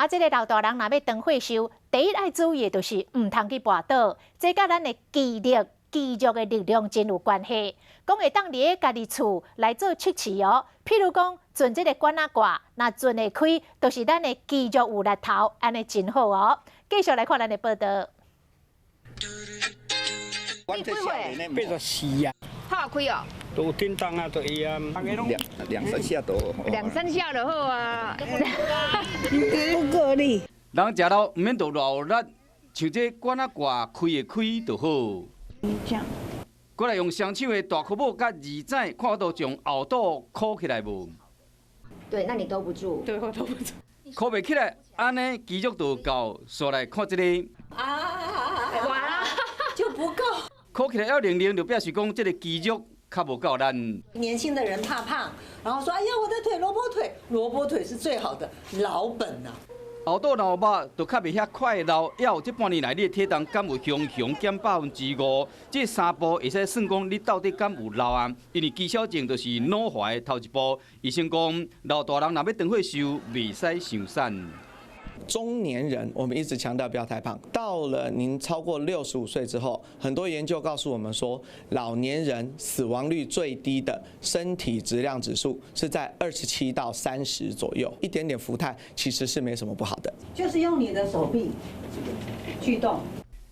啊，這个老大人若欲長歲壽，第一愛注意的就是毋通去跋倒，這佮咱的肌力、肌肉的力量真有關係。講會當佇咧家己厝來做測試哦，譬如講，攢這个管仔掛，若攢會開，就是咱的肌肉有力頭，按呢真好哦。繼續來看咱的報道。你幾歲？ 84啊。拍開哦。都叮當啊，都會啊。兩兩三下都。兩三下就好啊。不夠力。人食老毋免著偌有力，像這管仔掛開會開就好。這樣。過來用雙手的大箍母佮二仔，看到將後肚箍起來無？對，那你兜不住。對，我兜不住。箍袂起來，按呢肌肉就夠。煞來看這个。啊！完了，就不夠。箍起來猶零零，就表示講這个肌肉較無夠力。年輕的人怕胖，然後說：“哎呀，我的腿蘿蔔腿，蘿蔔腿是最好的老本啊。” 後肚若有肉，就較袂遐快老。猶有這半年來，你的體重敢有雄雄減5%？這三步會使算講你到底敢有老啊？因為肌少症就是老化的頭一步。醫生講，老大人若欲長歲壽，袂使傷瘦。中年人，我們一直強調不要太胖。到了您超過65歲之後，很多研究告訴我們說，老年人死亡率最低的身體質量指數是在27到30左右，一點點福態其實是沒什麼不好的。就是用你的手臂去動。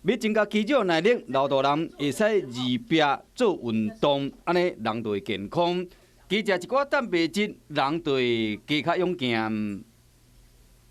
欲增加肌肉耐力，老大人會使自壁做運動，按呢人就會健康。加食一寡蛋白質，人就會加較勇健。